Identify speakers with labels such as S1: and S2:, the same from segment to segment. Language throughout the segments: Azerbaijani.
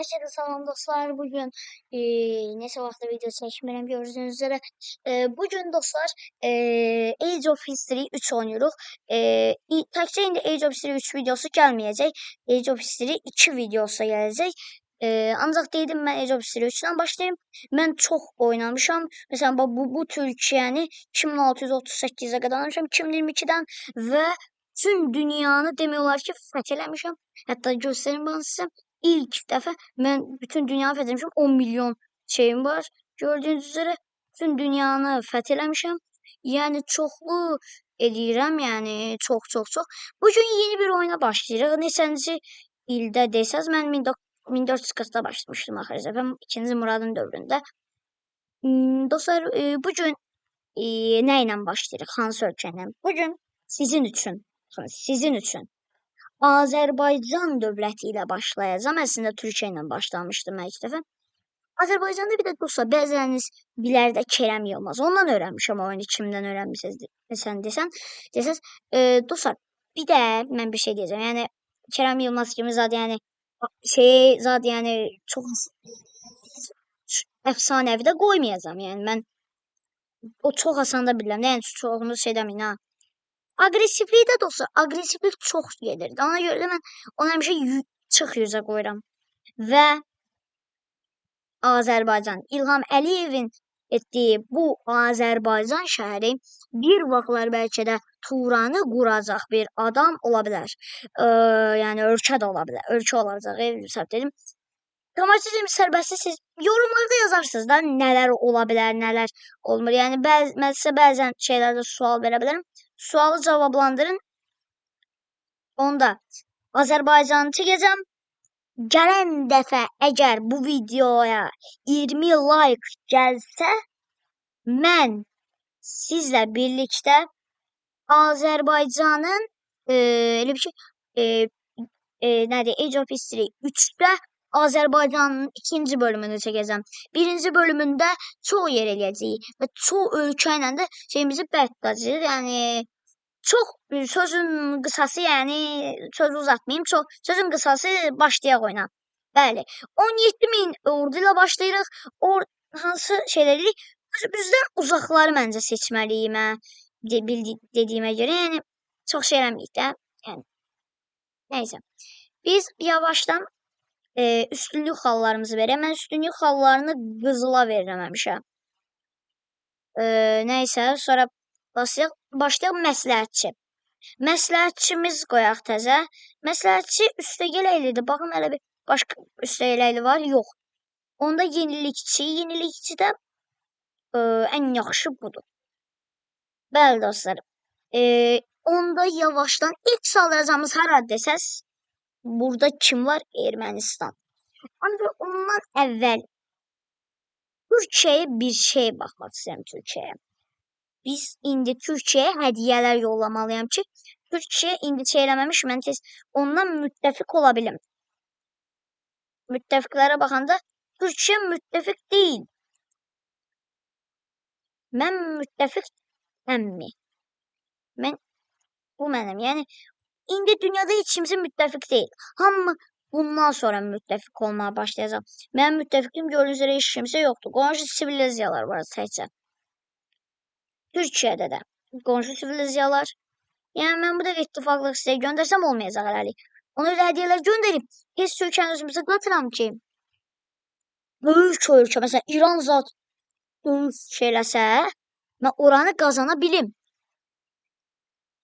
S1: Herkese salam dostlar. Bugün neçə vaxtdır video çəkmirəm gördüyünüz üzrə. Bugün dostlar Age of History 3 oynayırıq. Təkcə indi Age of History 3 videosu gəlməyəcək. Age of History 2 videosu gələcək. Ancaq dedim mən Age of History 3-dən başlayım. Mən çox oynamışam. Məsələn bax bu Türkiyəni 2638-ə qədər oynamışam 2022-dən və bütün dünyanı demək olar ki, fəth eləmişəm. Hətta göstərim bana sizə. İlk dəfə mən bütün dünyanı fəth eləmişəm. 10 milyon şeyim var. Gördüyünüz üzrə bütün dünyanı fəth eləmişəm. Yəni çoxlu eləyirəm, yəni çox. Bugün yeni bir oyuna başlayırıq. Neçənci ildə desəz, mən 1440-da başlamışdım axır dəfə 2-ci Muradın dövründə. Dostlar, bugün nə ilə başlayırıq? Hansı ölkə ilə? Bugün sizin üçün, sizin üçün Azərbaycan dövləti ilə başlayacağam. Əslində Türkiyə ilə başlamışdım mən ilk dəfə. Azərbaycanda bir də dostlar, bəziləriniz bilər də Kerem Yılmaz. Ondan öyrənmişəm oyunu. Kimdən öyrənmisiniz sən desən, desəz, dostlar, bir də mən bir şey deyəcəm. Yəni Kerem Yılmaz kimi zad, yəni şey zad, yəni çox əfsanəvi də qoymayacağam. Yəni mən o çox asan da bilirəm. Yəni çoxunuz şey deməyin ha. Aqresivlik də dostlar, aqresivlik çox gedir. Ona görə də mən onu həmişə çıx 100-ə qoyuram. Və Azərbaycan, İlham Əliyevin etdiyi bu Azərbaycan şəhəri bir vaxtlar bəlkə də Turanı quracaq bir adam ola bilər. Yəni ölkə də ola bilər. Ölkə olacaq, səhv dedim. Tamaşaçı sərbəstsə siz yorumlarda yazarsınız da nələr ola bilər, nələr olmur. Yəni mən sizə bəzən şeylərdə sual verə bilərəm. Sualı cavablandırın. Onda Azərbaycanı çəkəcəm. Gələn dəfə əgər bu videoya 20 like gəlsə, mən sizlə birlikdə Azərbaycanın elə bir şey nədir? Age of History 3-də Azərbaycanın ikinci bölümünü çəkəcəm. Birinci bölümündə çox yer eləyəcəyik və çox ölkə ilə də şeyimizi bərk tutacağıq. Yəni çox sözün qısası, yəni sözü uzatmayım. Çox sözün qısası başlayaq oyuna. Bəli, 17.000 ordu ilə başlayırıq. Hansı şeylər eləyirik? Bizdən uzaqları məncə seçməliyim, hə. Dediyimə görə, yəni çox şey eləməyik də. Yəni nəysə. Biz yavaşdan üstünlük xallarımızı verək. Mən üstünlük xallarını qızıla verirəm həmişə. Nəysə, sonra başlayaq məsləhətçi. Məsləhətçimiz qoyaq təzə. Məsləhətçi üstəgələklidir. Baxın, hələ bir başqa üstəgələkli var? Yox. Onda yenilikçi. Yenilikçi də ən yaxşı budur. Bəli, dostlar. Onda yavaşdan ilk saldıracağımız hara desəz, burada kim var? Ermənistan. Ancaq ondan əvvəl Türkiyəyə bir şey baxmaq istəyirəm, Türkiyəyə. Biz indi Türkiyəyə hədiyyələr yollamalıyam ki, Türkiyə indi şey eləməmiş, mən tez ondan müttəfiq ola bilim. Müttəfiqlərə baxanda Türkiyə müttəfiq deyil. Mən müttəfiqəmmi? Mən bu mənəm. Yəni indi dünyada heç kimsə müttəfiq deyil. Hamı bundan sonra müttəfiq olmağa başlayacaq. Mənim müttəfiqim gördüyünüz üzrə heç kimsə yoxdur. Qonşu sivilizasiyalar var təkcə. Türkiyədə də qonşu sivilizasiyalar. Yəni mən bu dəfə ittifaqlıq sizə göndərsəm olmayacaq hələlik. Ona görə hədiyyələr göndərib tez Türkiyəni özümüzə qatıram ki, böyük ölkə, məsələn İran zat döyüş eləsə, mən oranı qazana bilim.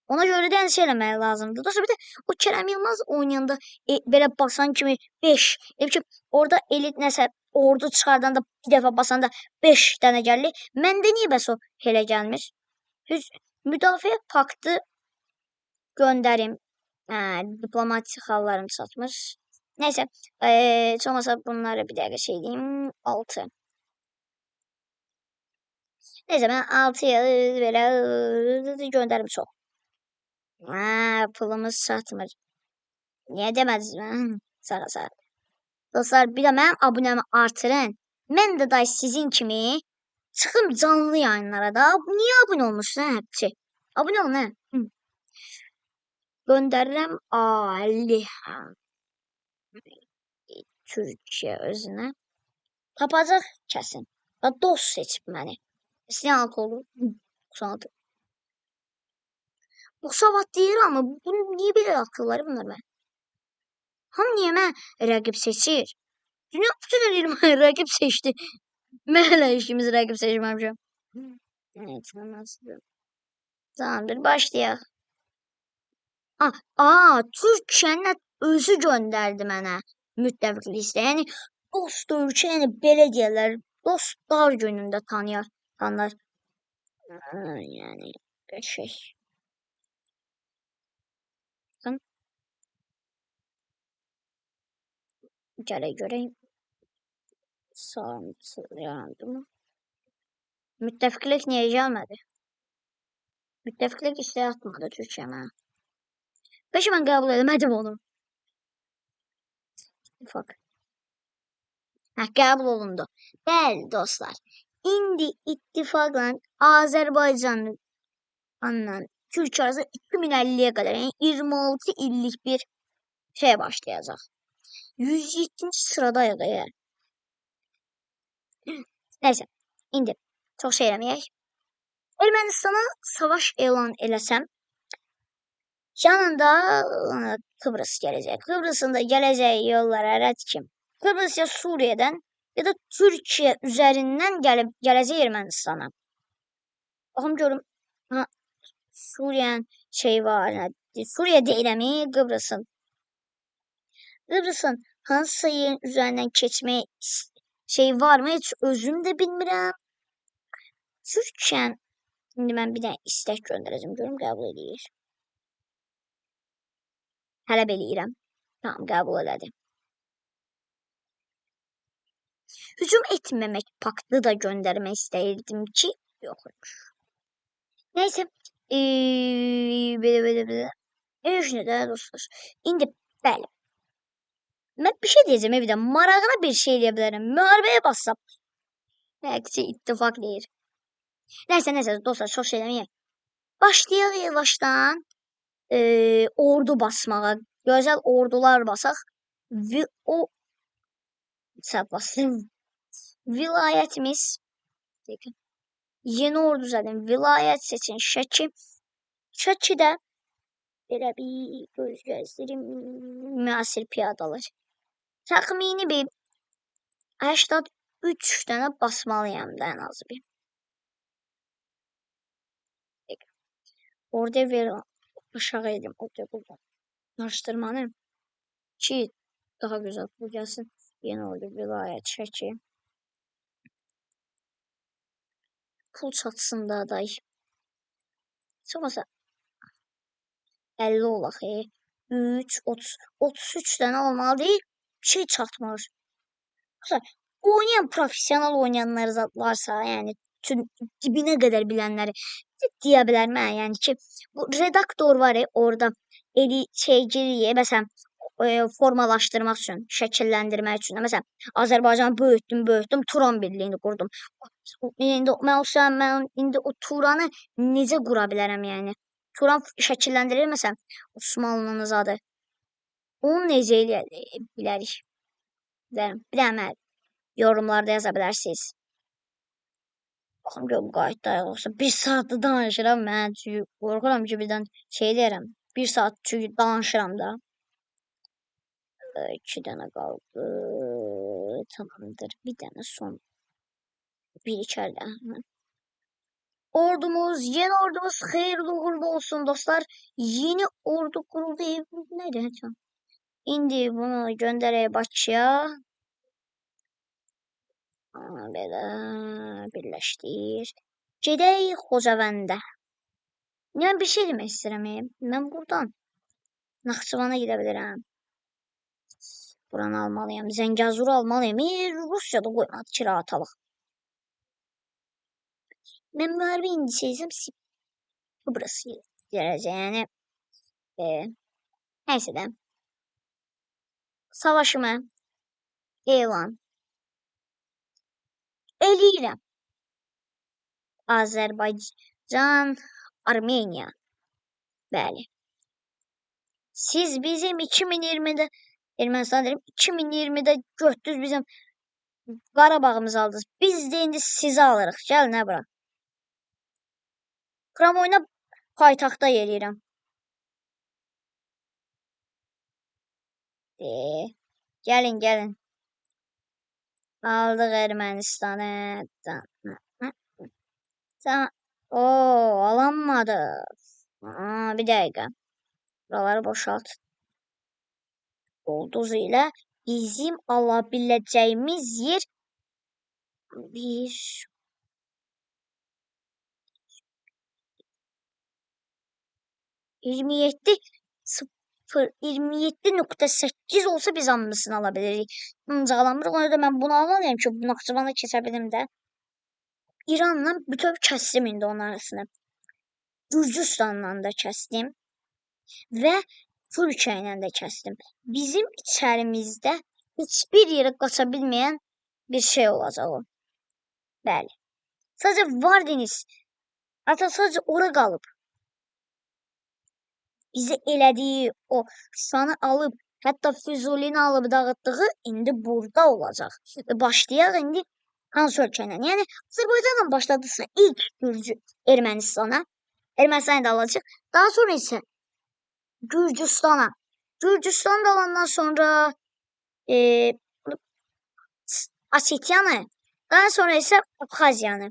S1: Ona görə də şey eləmək lazımdır. Dostlar, bir də o Kerem Yılmaz oynayanda belə basan kimi 5, elə ki, orada elit nəsə ordu çıxardanda bir dəfə basanda 5 dənə gəlir. Məndə niyə bəs o elə gəlmir? Müdafiə paktı göndərim. Hə, diplomatik xallarım çatmır. Nəysə, heç olmasa bunları bir dəqiqə şey deyim. 6. Nəysə, mən 6-ya belə göndərim çox. Hə, pulumuz çatmır. Niyə demədiniz? Sağ. Dostlar, bir də mənim abunəmi artırın. Mən də day sizin kimi çıxım canlı yayınlara da. Niyə abunə olmursunuz, hə, həbçi? Abunə olun, hə? Göndərirəm Ali. Türkiyə özünə. Tapacaq kəsin. Və dost seçib məni. 86 oldu. 96. Bu savad deyir amma bunu niyə belə atırlar bunlar mən? Hamı niyə mən rəqib seçir? Dünya bütün eləyir mən rəqib seçdi. Mən hələ işimiz rəqib seçməmişəm. Evet, nasıl? Tamamdır, başlayaq. Türkiyənin özü göndərdi mənə müttəfiqlik istəyi. Yəni dost ölkə, yəni belə deyirlər. Dostlar günündə tanıyar. Yəni şey. Baxın. Gələk görək. Sağımsı yarandı mı? Müttəfiqlik niyə gəlmədi? Müttəfiqlik istəyi atmadı Türkiyə mənə. Bəlkə mən qəbul eləmədim onu. İttifaq. Hə, qəbul olundu. Bəli, dostlar. İndi ittifaqla Azərbaycanla Türkiyə arasında 2050-yə qədər, yəni 26 illik bir şey başlayacaq. 107-ci sıradayıq əgər. Nəysə, indi çox şey eləməyək. Ermənistana savaş elan eləsəm, yanında Kıbrıs gələcək. Kıbrısın da gələcəyi yollara rədd kim? Kıbrıs ya Suriye'dən ya da Türkiyə üzərindən gələcək Ermənistana. Baxım görüm, ha, Suriye'nin şey var, nə, Suriye deyirəm, Kıbrısın. Kıbrısın hansısa yerin üzərindən keçməyə şey var mı? Heç özüm də bilmirəm. Türkiyənin, indi mən bir dənə istək göndərəcəm, görüm qəbul eləyir. Tələb eləyirəm. Tamam, qəbul elədi. Hücum etməmək paktı da göndərmək istəyirdim ki, yox imiş. Nəysə, belə. Heç nə də dostlar. İndi, bəli. Mən bir şey deyəcəm, bir də marağına bir şey deyə bilərəm. Müharibəyə bassam. Əksi ittifaq deyir. Nəysə, dostlar, çox şey deməyək. Başlayaq yavaşdan ordu basmağa. Gözəl ordular basaq. Və o səhv bastım. Vilayətimiz yeni ordu zaten. Vilayət seçin Şəki. Şəkidə belə bir göz gəzdirim. Müasir piyadalar. Təxmini bir 83 dənə basmalıyam da ən azı bir. Orada ver aşağı edim. Orada buradan. Araşdırmanı ki daha gözəl pul gəlsin. Yeni ordu vilayət Şəki. Pul çatsın da day. Heç olmasa 50 olaq. 3, 30, 33 dənə olmalı deyil. Bir şey çatmır. Məsələn, oynayan, profesional oynayanlar varsa, yəni bütün dibinə qədər bilənləri deyə bilər mənə, yəni ki, bu redaktor var orada şey girir, məsələn, formalaşdırmaq üçün, şəkilləndirmək üçün. Məsələn, Azərbaycanı böyütdüm, Turan birliyini qurdum. İndi mən olsam, mən indi o Turanı necə qura bilərəm, yəni? Turan şəkilləndirir, məsələn, Osmanlının adı. Onu necə eləyə bilərik? Bir dənə mənə yorumlarda yaza bilərsiniz. Baxım görüm qayıtda yoxsa bir saatda danışıram mən, çünki qorxuram ki, birdən şey deyərəm. Bir saat çünki danışıram da. 2 dənə qaldı. Tamamdır. Bir dənə son. Bir içərdə. Ordumuz, yeni ordumuz xeyirli uğurlu olsun dostlar. Yeni ordu quruldu. Nədir? İndi bunu göndərək Bakıya. Belə birləşdir. Gedək Xocavəndə. Mən bir şey demək istəyirəm. Mən buradan Naxçıvana gedə bilərəm. Buranı almalıyam. Zəngəzuru almalıyam. Rusiya da qoymadı ki, rahat alaq. Mən müharibə indi seçsəm Kıbrıs gələcək. Yəni, nəysə də. Savaşımı elan eləyirəm. Azərbaycan, Armeniya. Bəli. Siz bizim 2020'də Ermənistan deyirəm, 2020-də götürdünüz bizim Qarabağımızı aldınız. Biz də indi sizi alırıq. Gəlin hə bura. Kramoyuna paytaxtda eləyirəm. Gəlin, gəlin. Aldıq Ermənistanı. Oo, alanmadıq. Aa, bir dəqiqə. Buraları boşalt. Ulduz ilə bizim ala biləcəyimiz yer 1 27 0 27.8 olsa biz hamısını ala bilirik. Ancaq alamırıq. Ona da mən bunu almalıyam ki, Naxçıvanı keçə bilim də. İranla bütöv kəsdim indi onun arasını. Gürcüstanla da kəsdim və Türkiyə ilə də kəsdim. Bizim içərimizdə heç bir yerə qaça bilməyən bir şey olacaq o. Bəli. Sadəcə Vardeniz, artıq sadəcə ora qalıb. Bizə elədiyi o Şuşanı alıb, hətta Füzulini alıb dağıtdığı indi burada olacaq. Başlayaq indi hansı ölkə ilə? Yəni Azərbaycanla başladısa ilk Gürcü Ermənistana, Ermənistanı da alacaq. Daha sonra isə Gürcüstana. Gürcüstanı da alandan sonra Osetiyanı, daha sonra isə Abxaziyanı.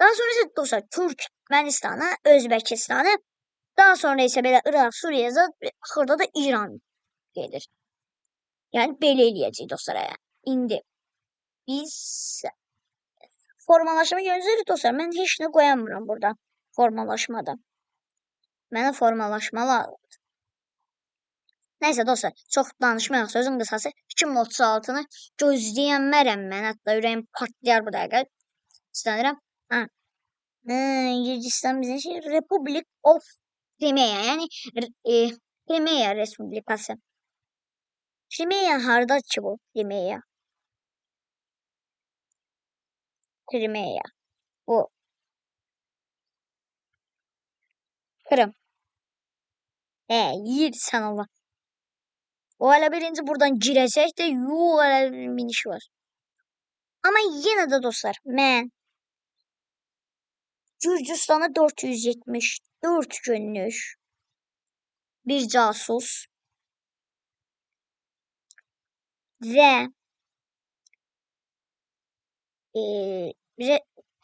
S1: Daha sonra isə dostlar Türkmənistanı, Özbəkistanı, daha sonra isə belə İraq, Suriya, axırda da İran gedir. Yəni belə eləyəcəyik dostlar. İndi biz formalaşma gözləyirik dostlar. Mən heç nə qoyamıram burada formalaşmada. Mənə formalaşma lazımdır. Nəysə dostlar, çox danışmayaq, sözün qısası 2036-nı gözləyənmərəm mən, hətta ürəyim partlayar bu dəqiqə. İstənirəm. Ha. Gürcüstan bizim şey Republic of Crimea, yəni Crimea Respublikası. Crimea hardadır ki bu? Crimea. Crimea. Bu. Kırım. Yiyirsən Allah. O hələ birinci buradan girəcək də, yox, hələ bir miniş var. Amma yenə də dostlar, mən Gürcüstana 474 günlük bir casus və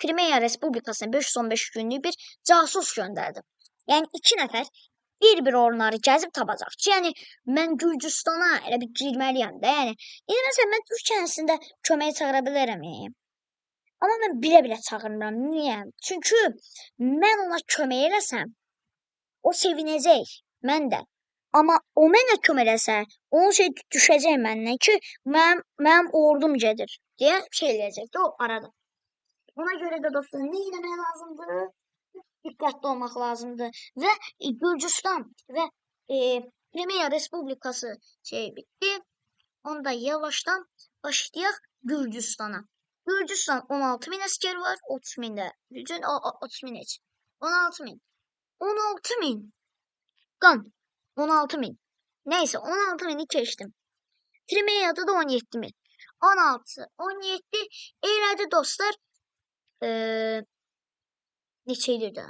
S1: Crimea Respublikasına 515 günlük bir casus göndərdim. Yəni 2 nəfər bir-bir onları gəzib tapacaq ki, yəni mən Gürcüstana elə bir girməliyəm də. Yəni indi məsələn mən Türkiyənin əslində köməyə çağıra bilərəm. Amma mən bilə-bilə çağırmıram. Niyə? Çünki mən ona kömək eləsəm, o sevinəcək, mən də. Amma o mənə kömək eləsə, onun şey düşəcək məndən ki, mənim ordum gedir deyə şey eləyəcək də o arada. Ona görə də dostlar, nə eləmək lazımdır? Diqqətli olmaq lazımdır. Və Gürcüstan və Crimea Respublikası şey bitdi. Onda yavaşdan başlayaq Gürcüstana. Gürcüstan 16.000 əskər var, 30.000 də. Bütün 30.000 heç. 16.000. 16.000. Qan. 16.000. Neyse, 16.000'i keçdim. Crimea'da da 17.000. 16, 17 elədi dostlar. Neçə edirdi?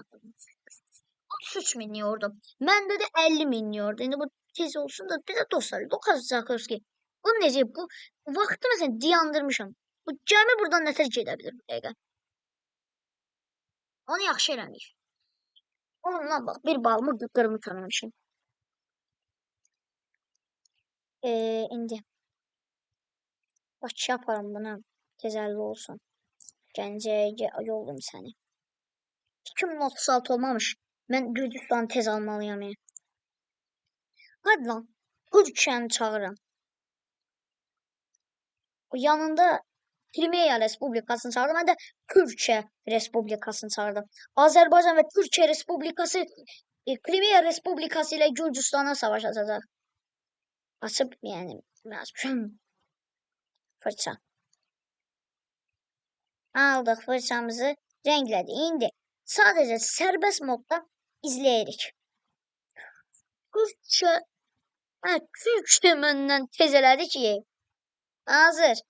S1: 33 minlik ordu. Məndə də 50 minlik ordu. İndi bu tez olsun da bir də dostlar, Lukas Zakovski. Bu necə? Bu vaxtı məsələn dayandırmışam. Bu gəmi buradan nətər gedə bilir bu dəqiqə? Onu yaxşı eləməyib. Ondan bax, bir balımı qırmıtamamışım. İndi Bakıya aparım bunu. Tez əlli olsun. Gəncəyə yollayım səni. 2036 olmamış. Mən Gürcüstanı tez almalıyam. Hadi lan. Türkiyəni çağırıram. O yanında Crimea Respublikasını çağırdım. Mən də Türkiyə Respublikasını çağırdım. Azərbaycan və Türkiyə Respublikası Crimea Respublikası ilə Gürcüstana savaş açacaq. Açıb, yəni, mən açmışam. Fırça. Aldıq fırçamızı, rənglədik. İndi sadəcə sərbəst modda izləyirik. Türkiyə Hə, Türkiyə məndən tez elədi ki. Hazır.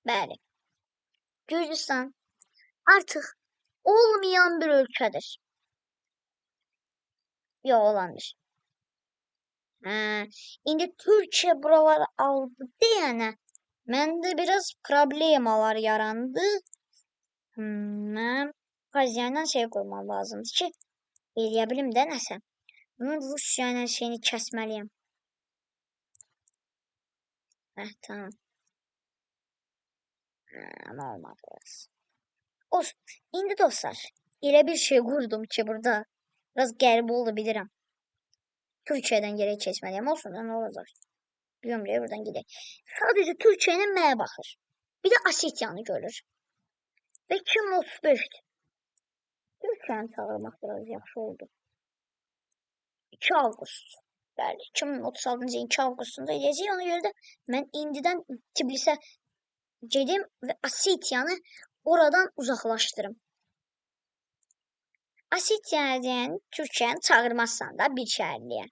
S1: Bəli. Gürcüstan artıq olmayan bir ölkədir. Yox, olandır. Hə, indi Türkiyə buraları aldı deyənə məndə biraz problemalar yarandı. Mən Abxaziya ilə şey qoymam lazımdır ki, eləyə bilim də nəsə. Bunun Rusiya ilə şeyini kəsməliyəm. Hə, tamam. Hə, amma olmadı biraz. Olsun. İndi dostlar, elə bir şey qurdum ki burada. Biraz qəribə oldu, bilirəm. Türkiyədən geriyə keçməliyəm. Olsun da, nə olacaq? Biliyorum deyə buradan gedək. Sadəcə Türkiyə ilə mənə baxır. Bir də Osetiyanı görür. Və 2035-dir. Türkiyəni çağırmaq biraz yaxşı oldu. 2 avqust. Bəli, 2036-cı ilin 2 avqustunda eləyəcək. Ona görə də mən indidən Tbilisə gedim və Osetiyanı oradan uzaqlaşdırım. Osetiya deyən Türkiyəni çağırmazsan da bir şəhərliyə.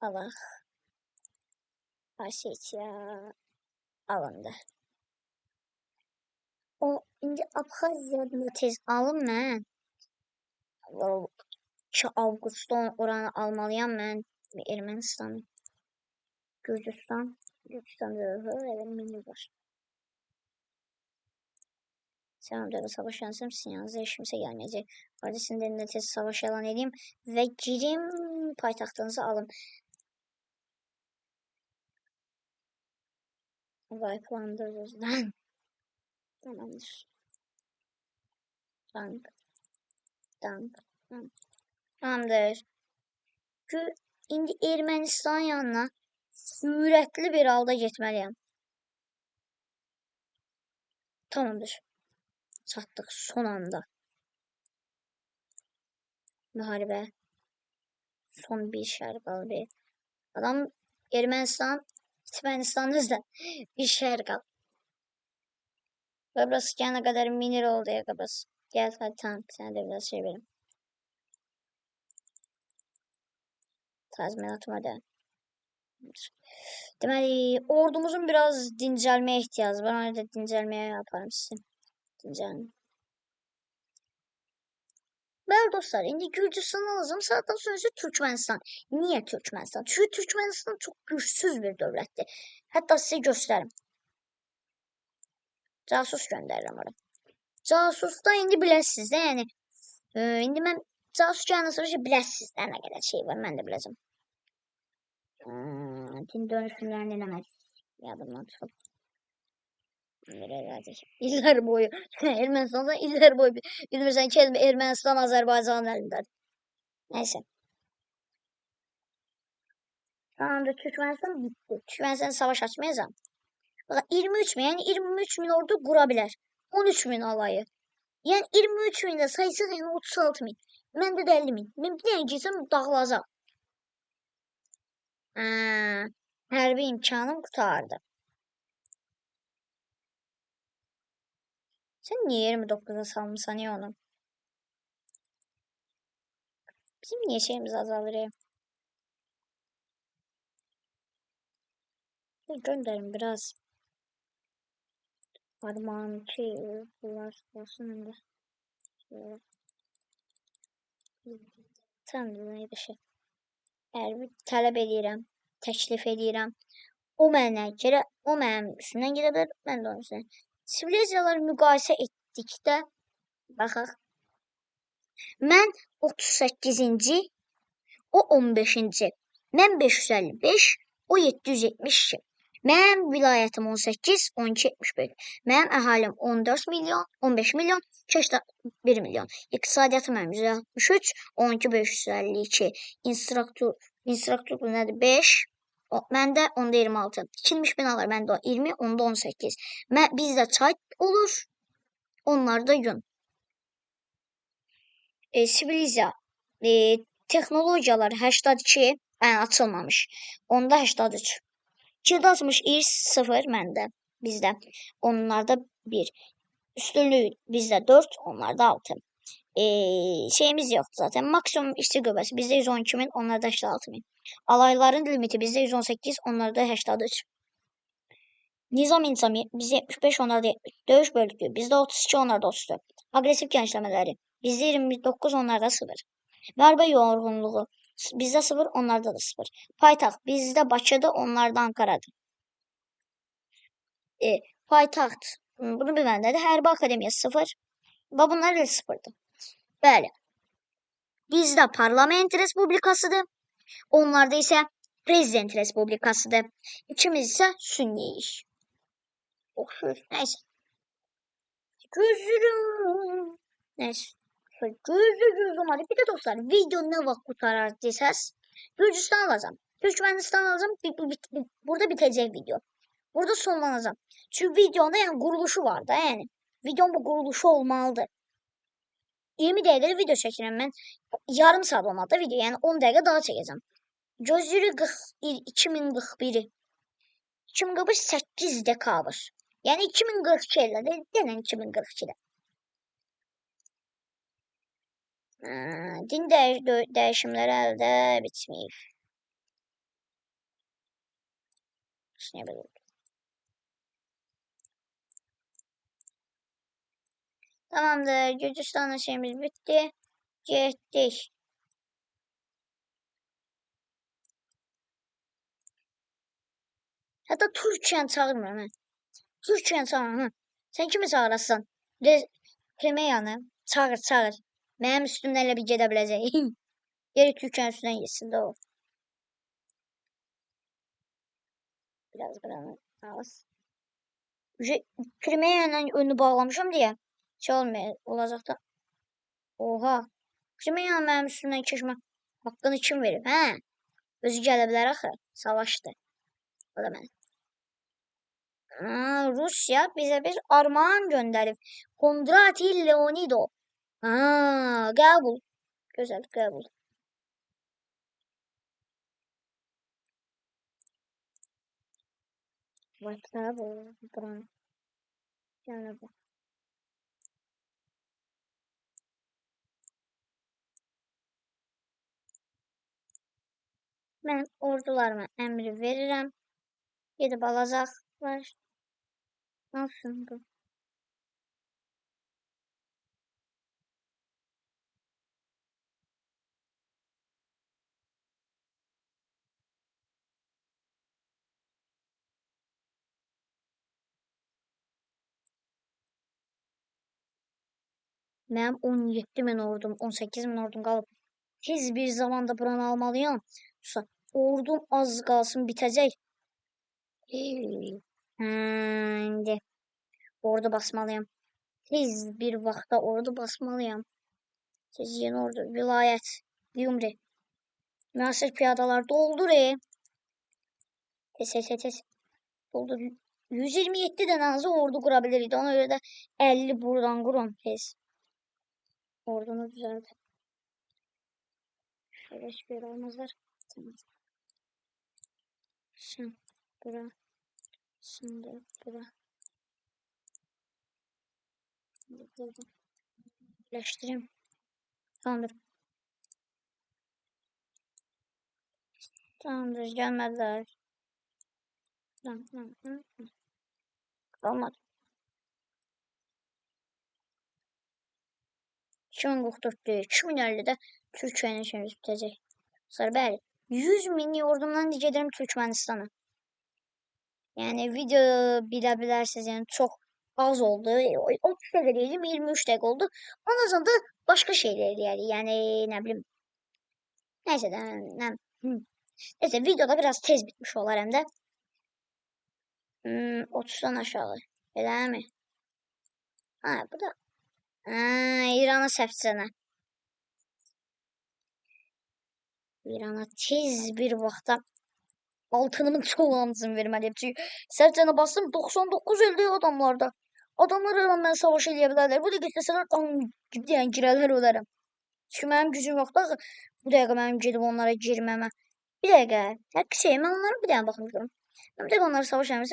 S1: Alaq. Osetiya alındı. O indi Abxaziyada tez alım mən. 2 avqustda oranı almalıyam mən. Ermənistan, Gürcüstan, Gürcüstan elə mini var. Sən də savaş yansam, sizin yanınıza heç kimsə gəlməyəcək. Arada sizin də tez savaş elan edeyim və girim paytaxtınızı alım. Wipelandı özündən. Tamamdır. Dank. Dank. Tamamdır. İndi Ermənistan yanına sürətli bir halda getməliyəm. Tamamdır. Çatdıq son anda. Müharibə. Son bir şəhər qaldı. Adam Ermənistan, Ermənistanın özdə bir şəhər qaldı. Qıbrıs gələnə qədər minir oldu ya Qıbrıs. Gəl, hadi tamam, sənə də biraz şey verim. Tazminatımı ödə. Deməli, ordumuzun biraz dincəlməyə ehtiyacı var. Ona da dincəlməyə yaparım sizi. Dincəlmə. Bəli dostlar, indi Gürcüstan alacağım. Daha sonra isə Türkmənistan. Niyə Türkmənistan? Çünki Türkmənistan çox gücsüz bir dövlətdir. Hətta sizə göstərim. Casus göndərirəm ora. Casusda indi biləsiniz də, yəni indi mən casus gələndən sonra biləsiniz də nə qədər şey var, mən də biləcəm. Din dönüşümlərini eləmədik. Yadımdan çıxıb. İllər boyu Ermənistan'da illər boyu bilmirsən ki, Ermənistan Azərbaycanın əlindədir. Nəysə. Tamamdır, Türkmənistan bitdi. Türkmənistan savaş açmayacağam. Bax, 23 min, yəni 23 min ordu qura bilər. 13 min alayı. Yəni 23 min də saysaq, yəni 36 min. Məndə də 50 min. Mən bir dənə girsəm dağılacaq. Hərbi imkanım qurtardı. Sən niyə 29-a salmısan ya onu? Bizim niyə şeyimiz azalır ya? Göndərim biraz. Armağan ki, bunlar olsun indi. Tamam, bir şey. Hərbi tələb edirəm, təklif edirəm. O mənə gələ, o mənim üstümdən gedə bilər, mən də onun üstündən. Sivilizaları müqayisə etdikdə, baxaq. Mən 38-ci, o 15-ci. Mən 555, o 772. Mənim vilayətim 18, 12, 75. Mənim əhalim 14 milyon, 15 milyon, 1 milyon. İqtisadiyyatım mənim 163, 12, 552. İnstruktur bu nədir? 5. Məndə onda 26. Tikilmiş binalar məndə 20, onda 18. Bizdə çay olur, onlarda yun. Siviliza, texnologiyalar 82, yəni açılmamış. Onda 83. Kildə atmış irs 0 məndə, bizdə. Onlarda 1. Üstünlük bizdə 4, onlarda 6. Şeyimiz yoxdur zaten. Maksimum işçi qüvvəsi bizdə 112 min, onlarda 86 min. Alayların limiti bizdə 118, onlarda 83. Nizam intizami bizdə 75, onlarda 70. Döyüş bölgü bizdə 32, onlarda 34. Aqressiv genişləmələri bizdə 29, onlarda 0. Müharibə yorğunluğu bizdə 0, onlarda da 0. Paytaxt bizdə Bakıdır, onlarda Ankara'dır. Paytaxt bunu bilmənlərdir. Hərbi Akademiya 0. Və bunlar da 0-dır. Bəli. Bizdə parlament respublikasıdır. Onlarda isə prezident respublikasıdır. İkimiz isə sünniyik. Oxşur. Neyse. Gözürüm. Neyse. Gözü gözüm hadi. Bir de dostlar video ne vaxt qurtarar desəz, Gürcüstan alacağım. Türkmenistan alacağım. Burada bitəcək video. Burada sonlanacağım. Çünkü videonda yəni quruluşu var da yəni. Videonun bu quruluşu olmalıdır. 20 dəqiqəlik video çəkirəm mən. Yarım saat olmalı da video. Yəni 10 dəqiqə daha çəkəcəm. Gözlüyü 41, 2041-i. 2041 8 dekabr. Yəni 2042 elə. Denən 2042-də. Din dəyişimləri əldə bitməyib. Niyə belə oldu? Tamamdır. Gürcüstan'la şeyimiz bitti. Getdik. Hətta Türkiyəni çağırmıram. Hə. Türkiyəni çağırmıram. Hə. Sən kimi çağırasan? Crimeyanı. Çağır, çağır. Mənim üstümdən elə bir gedə biləcək. Geri Türkiyənin üstündən getsin də o. Biraz buranı az. Crimeyanın önünü bağlamışam deyə. Şey olmuyor, olacaq da. Oha. Crimeyanın mənim üstümdən keçmə haqqını kim verib? Hə? Özü gələ bilər axı. Savaşdır. O da mən. Rusiya bizə bir armağan göndərib. Kondrati Leonidov. Qəbul. Gözəl, qəbul. Vay, bu buranı. Yəni bu. Mən ordularıma əmri verirəm. Gedib alacaqlar. Ne yapsın bu? Mənim 17 min ordum, 18 min ordum qalıb. Tez bir zamanda buranı almalıyam. Ordum az qalsın bitəcək. İndi ordu basmalıyam. Tez bir vaxtda ordu basmalıyam. Tez yeni ordu. Vilayət. Gyumri. Müasir piyadalar doldur. Tez tez tez tez. Doldur. 127 dənə azı ordu qura bilirik. Ona görə də 50 buradan qurum tez. Ordunu düzəlt. Şöyle hiçbir yer olmazlar. Tamam. Sen bura. Sen de bura. Burada. Birleştireyim. Tamamdır. Tamamdır. Gelmediler. Tamam, tamam, tamam. Olmadı. 2044 deyil. 2050'də Türkiyənin işimiz bitəcək. Sonra bəli, 100 min ordumdan gedirəm Türkmənistana. Yəni video bilə bilərsiniz, yəni çox az oldu. 30 dəqiqə deyildim, 23 dəqiqə oldu. Ondan sonra da başqa şeylər eləyərik. Yəni nə bilim. Nəysə də, nə. Neyse, videoda biraz tez bitmiş olar həm də. 30-dan aşağı. Eləmi? Ha, bu da. Ha, İrana səhvsənə. İrana tez bir vaxtda altınımın çoğu verməliyim. Çünki səhvcənə bastım 99 əldə adamlarda. Adamlar hər an mənə savaş eləyə bilərlər. Bu dəqiqə istəsələr yəni girərlər ölərəm. Çünki mənim gücüm yoxdur axı. Bu dəqiqə mənim gedib onlara girməmə. Bir dəqiqə. Həqiqi şey, mən onlara bir dənə baxmışam. Mən bir dəqiqə onları savaş əmri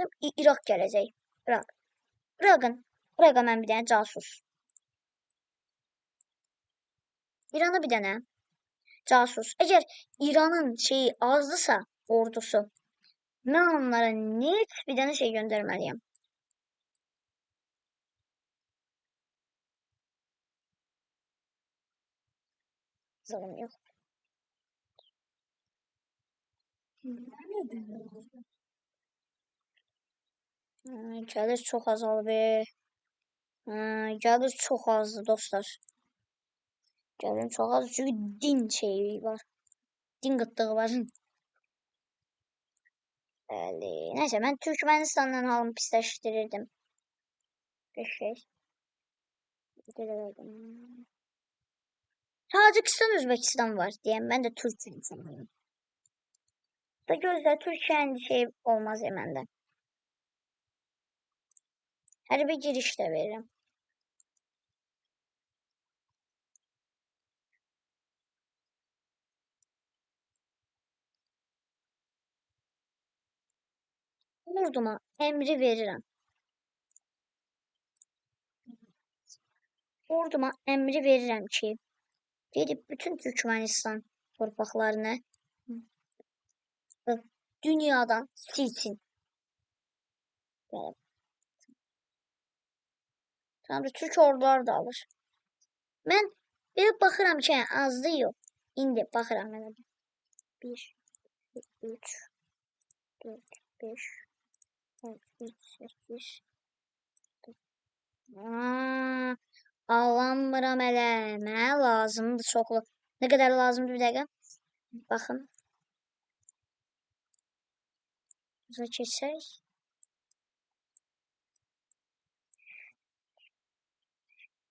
S1: İraq gələcək. İraq. İraqa mən bir dənə casus. İrana bir dənə casus. Əgər İranın şeyi azdısa, ordusu, mən onlara net bir dənə şey göndərməliyəm. Sorun yox. Gəlir çox azalıb. Gəlir çox azdır dostlar. Gəlir çox az çünki din şeyi var. Din qıtlığı var. Bəli. Nəysə, mən Türkmənistanla halımı pisləşdirirdim. Bir şey. Tacikistan, Özbəkistan var deyəm. Mən də Türkiyəm sanırım. Da gözlə, Türkiyənin şey olmaz ya məndə. Hərbi giriş də verirəm. Orduma əmri verirəm. Orduma əmri verirəm ki, gedib bütün Türkmənistan torpaqlarını dünyadan silsin. Tamam, Türk orduları da alır. Mən belə baxıram ki, azdır yox. İndi baxıram mənə. 1, 3, 4, 5, 6, 7, 8. Alamıram elə. Mənə lazımdır çoxlu. Nə qədər lazımdır bir dəqiqə. Baxın. Uza keçsək.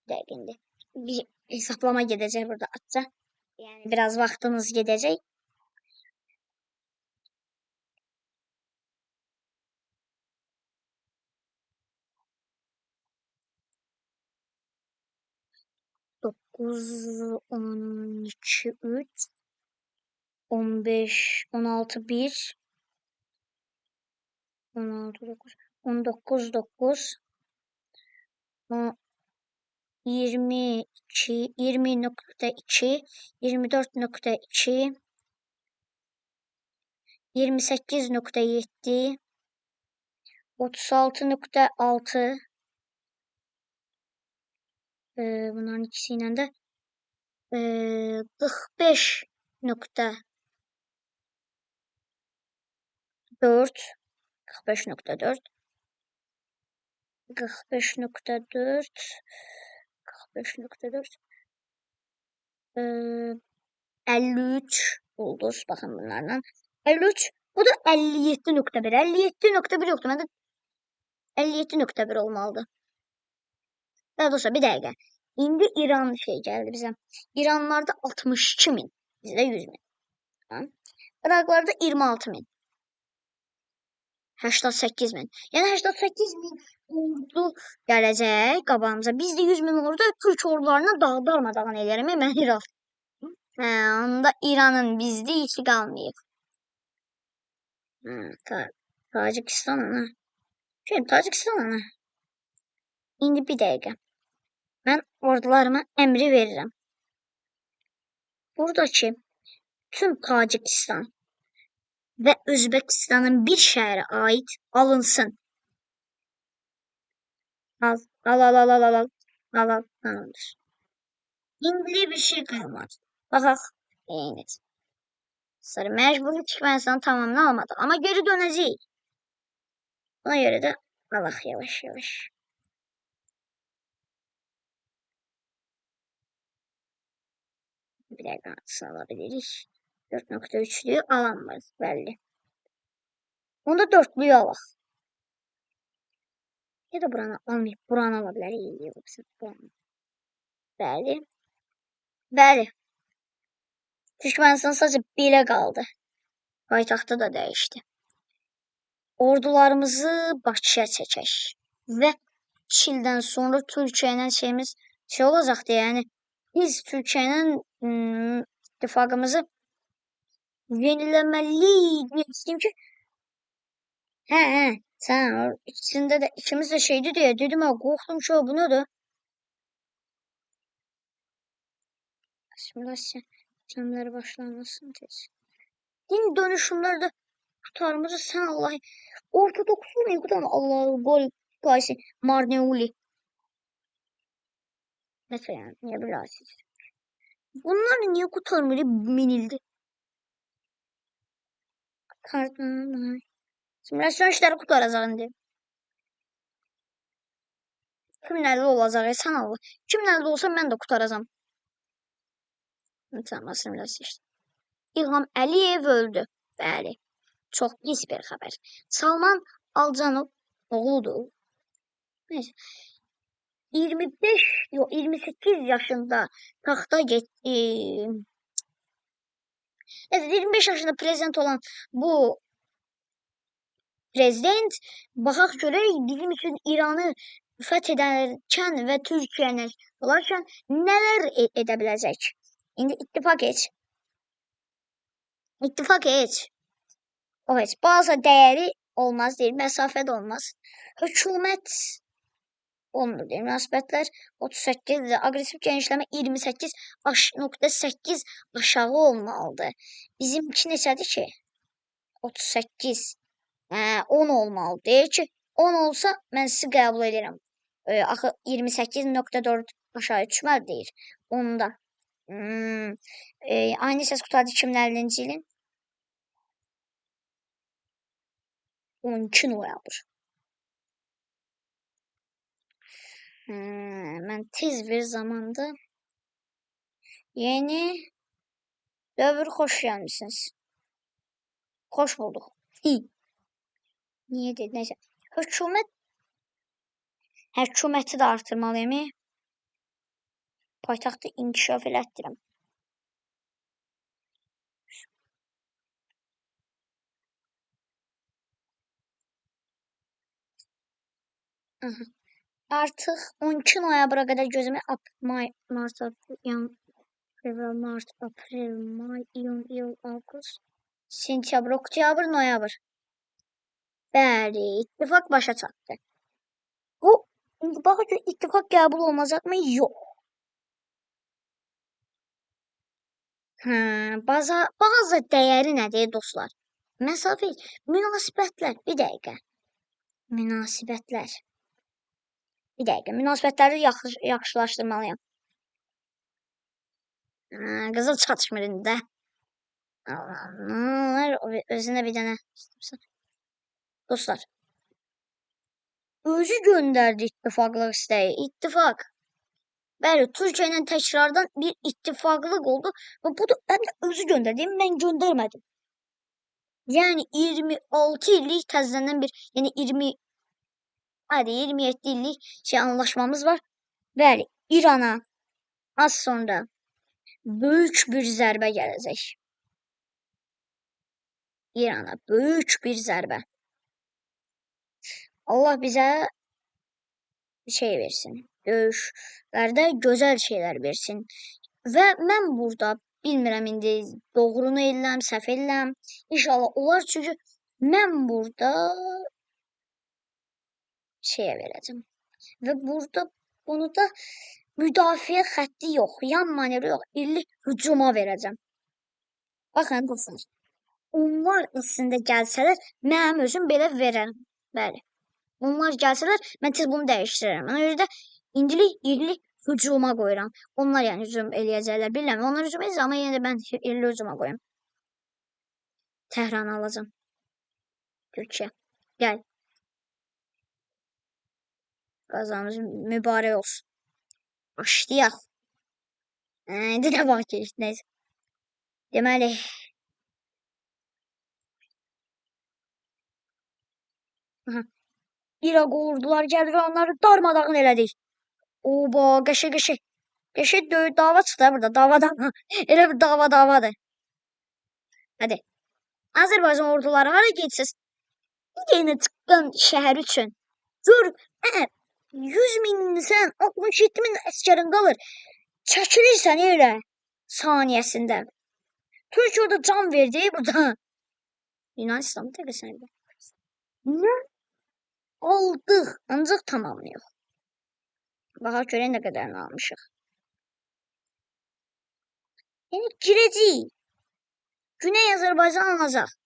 S1: Bir dəqiqə indi. Bir hesablama gedəcək burada atca. Yəni biraz vaxtınız gedəcək. 9, 12, 3, 15, 16, 1, 16, 9, 19, 9, 22, 20.2, 24.2, 28.7, 36.6. Bunların ikisi ilə də 45.4, 45.4, 45.4, 45.4, 53 ulduz. Baxın bunlarla. 53. Bu da 57.1. 57.1 yoxdur. Məndə 57.1 olmalıdır. Evet dostlar, bir dəqiqə. İndi İran şey gəldi bizə. İranlarda 62 min. Bizdə 100 min. Tamam. İraqlarda 26 min. 88 min. Yəni 88 min ordu gələcək qabağımıza. Bizdə 100 min ordu Türk ordularına darmadağın eləyərəm. Mən İraq. Hə, onda İranın bizdə işi qalmayıb. Hə, Tacikistan ana. Şey, Tacikistan ana. İndi bir dəqiqə. Mən ordularıma əmri verirəm. Buradakı tüm Tacikistan və Özbəkistanın bir şəhərə aid alınsın. Al, al, al, al, al, al, al, al, tamamdır. İndi bir şey qalmadı. Baxaq, eynidir. Sarı məcburi Türkmənistanın tamamını almadıq, amma geri dönəcəyik. Buna görə də alaq yavaş yavaş. Bir dəqiqə hansı ala bilirik? 4.3'lüyü alamırız, bəlli. Onda 4'lüyü alaq. Ya da buranı almayıb, buranı ala bilərik. Bəli. Bəli. Türkmənistan sadəcə belə qaldı. Paytaxtı da dəyişdi. Ordularımızı Bakıya çəkək. Və 3 ildən sonra Türkiyə ilə şeyimiz şey olacaqdı, yəni biz Türkiyə ilə ittifaqımızı yeniləməliyik. Deyim ki, Hə, hə. Sən ikisində də ikimiz də şeydi deyə dedim ha, qorxdum ki, bu nədir? Asimilasya işlemləri başlanmasın tez. Din dönüşümləri də qurtarmır. Sən Allah. Ortodoks olmayı qutan Allah qoy qaysı Marneuli. Məsələn, niyə bilərsiniz? Bunlar niyə qurtarmır? Min ildir. Qurtardım. Simulasyon işləri qurtaracaq indi. Kim nəli olacaq, sən Allah. Kim nəli olsa mən də qurtaracam. Tamam, simulasyon işləri. İlham Əliyev öldü. Bəli. Çox pis bir xəbər. Salman Alcanov oğludur. Neyse. 25, yox 28 yaşında taxta getdi. Evet, 25 yaşında prezident olan bu prezident baxaq görək bizim üçün İranı fəth edərkən və Türkiyəni olarkən nələr edə biləcək? İndi ittifaq et. İttifaq et. O heç. Baza dəyəri olmaz deyil, məsafə də olmaz. Hökumət olmur deyil. Münasibətlər 38-dir. Aqressiv genişləmə 28.8 aşağı olmalıdır. Bizimki neçədir ki? 38. Hə, 10 olmalı. Deyir ki, 10 olsa mən sizi qəbul edirəm. Axı 28.4 aşağı düşməli deyir. Onda. Aynı səs qurtardı 2050-ci ilin 12 noyabr. Mən tez bir zamanda yeni dövr xoş gəlmisiniz. Xoş bulduq. Hi. Niyə dedi? Neysə. Hökuməti də artırmalıyam. Paytaxtı inkişaf elətdirəm. Aha. Artıq 12 noyabra qədər gözləmək may, mart, aprel, yan, fevral, mart, aprel, may, iyun, iyul, avqust, sentyabr, oktyabr, noyabr. Bəli, ittifaq başa çatdı. Bu, indi baxın ki, ittifaq qəbul olunacaqmı? Yox. Hə, baza dəyəri nədir dostlar? Məsafə, münasibətlər, bir dəqiqə. Münasibətlər. Bir dəqiqə, münasibətləri yaxşılaşdırmalıyam. Hə, qızıl çatışmır indi də. Allah, özünə bir dənə. Dostlar, özü göndərdi ittifaqlıq istəyi. İttifaq. Bəli, Türkiyə ilə təkrardan bir ittifaqlıq oldu və bu da həm də özü göndərdi, mən göndərmədim. Yəni 26 illik təzədən bir, yəni 20, hadi 27 illik şey anlaşmamız var. Bəli, İrana az sonra böyük bir zərbə gələcək. İrana böyük bir zərbə. Allah bizə şey versin. Döyüşlərdə gözəl şeylər versin. Və mən burada bilmirəm indi doğrunu eləyəm, səhv eləyəm. İnşallah olar, çünki mən burada şeyə verəcəm. Və burada bunu da müdafiə xətti yox, yan manevri yox, illik hücuma verəcəm. Baxın dostlar, onlar əslində gəlsələr, mənim özüm belə verərəm. Bəli. Onlar gəlsələr, mən tez bunu dəyişdirərəm. Ona görə də indilik illik hücuma qoyuram. Onlar yəni hücum eləyəcəklər. Bilmirəm, onlar hücum eləyəcək, amma yenə də mən illik hücuma qoyuram. Təhranı alacağam. Türkiyə. Gəl. Qazamız mübarək olsun. Başlayaq. İndi nə vaxt keçdi, neysə. Deməli. Aha. İraq ordular gəldi və onları darmadağın elədik. Oba, qəşə qəşə. Qəşə dava çıxdı burada, davadan. Elə bir dava davadır. Hadi. Azərbaycan orduları hara getsiniz? Bir dənə çıxan şəhər üçün. Gör, 100 minsən, 67 min əsgərin qalır. Çəkilirsən elə saniyəsində. Türkiyə orada can verdi burada. Yunanistan mı təqəsən? Nə? Aldıq, ancaq tamamlayıq. Baxaq görək nə qədərini almışıq. Yəni girəcəyik. Güney Azərbaycan alınacaq.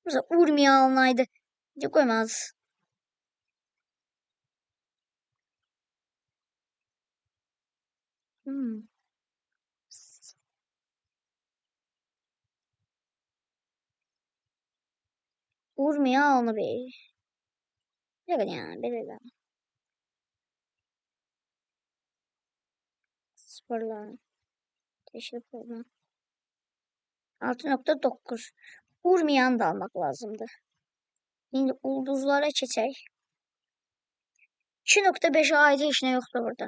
S1: Məsələn, Urmiya alınaydı. Necə qoymaz? Urmiya alınıb. Nə qədər yəni, belə də. Sporlar. Teşrif olma. 6.9. Urmiyanı da almaq lazımdır. İndi ulduzlara keçək. 2.5-ə aid heç nə yoxdur burada.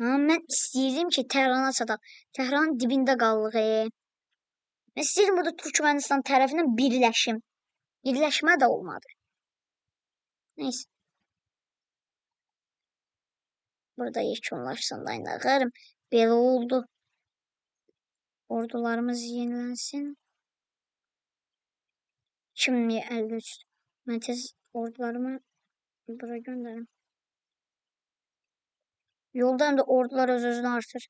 S1: Ha, mən istəyirdim ki, Təhrana çataq. Təhranın dibində qaldıq. Mən istəyirdim burada Türkmənistan tərəfindən birləşim. Birləşmə də olmadı. Neyse. Burada yekunlaşsın da indi. Belə oldu. Ordularımız yenilənsin. 2053. Mən tez ordularımı bura göndərim. Yolda həm də ordular öz-özünə artır.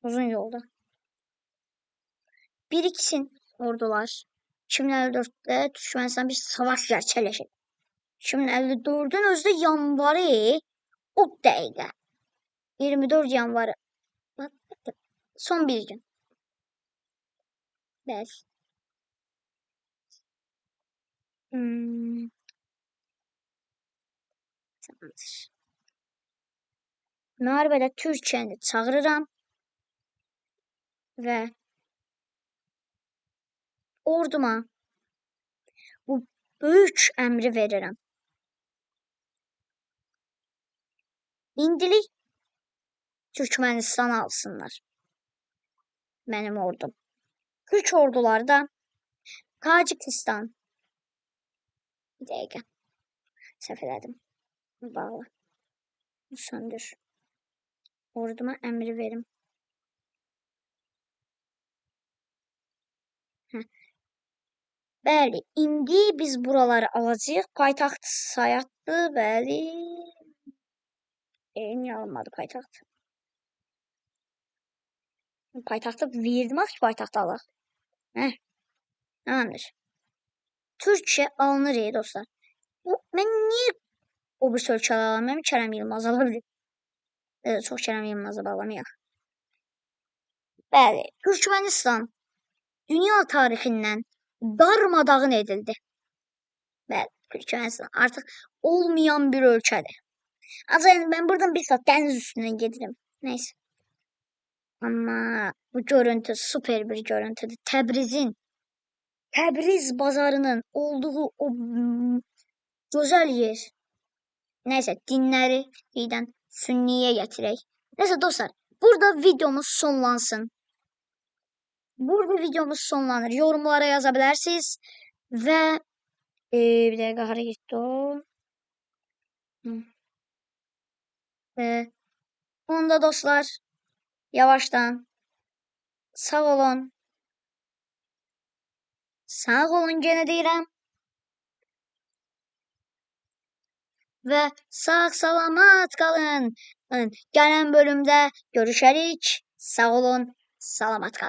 S1: Uzun yolda. Biriksin ordular. 2054-də Türkmənistan bir savaş gerçəkləşir. 2054-ün özü də yanvarı, o dəqiqə. 24 yanvarı. Son bir gün. Bəli. Tamamdır. Müharibədə Türkiyəni çağırıram və orduma bu böyük əmri verirəm. İndilik Türkmənistanı alsınlar. Mənim ordum. Türk orduları da Tacikistan. Bir dəqiqə. Səhv elədim. Bağlı. Söndür. Orduma əmri verim. Hə. Bəli, indi biz buraları alacağıq. Paytaxt Sayatdır, bəli. Niyə alınmadı paytaxt? Paytaxtı verdim axı ki, paytaxtı alaq. Hə. Tamamdır. Türkiyə alınır dostlar. Bu, mən niyə o bir ölkələr alamıram? Kərəm Yılmaz ala bilir. Çox Kərəm Yılmazı bağlamayaq. Bəli, Türkmənistan dünya tarixindən darmadağın edildi. Bəli, Türkmənistan artıq olmayan bir ölkədir. Ancaq yəni, mən buradan bir saat dəniz üstündən gedirəm. Neyse. Amma bu görüntü super bir görüntüdür. Təbriz bazarının olduğu o gözəl yer. Neyse, dinləri birdən sünniyə gətirək. Neyse dostlar, burada videomuz sonlansın. Burada videomuz sonlanır. Yorumlara yaza bilərsiniz. Və bir dəqiqə hara getdi o? Onda dostlar, yavaşdan sağ olun. Sağ olun yenə deyirəm. Və sağ salamat qalın. Gələn bölümdə görüşərik. Sağ olun, salamat qalın.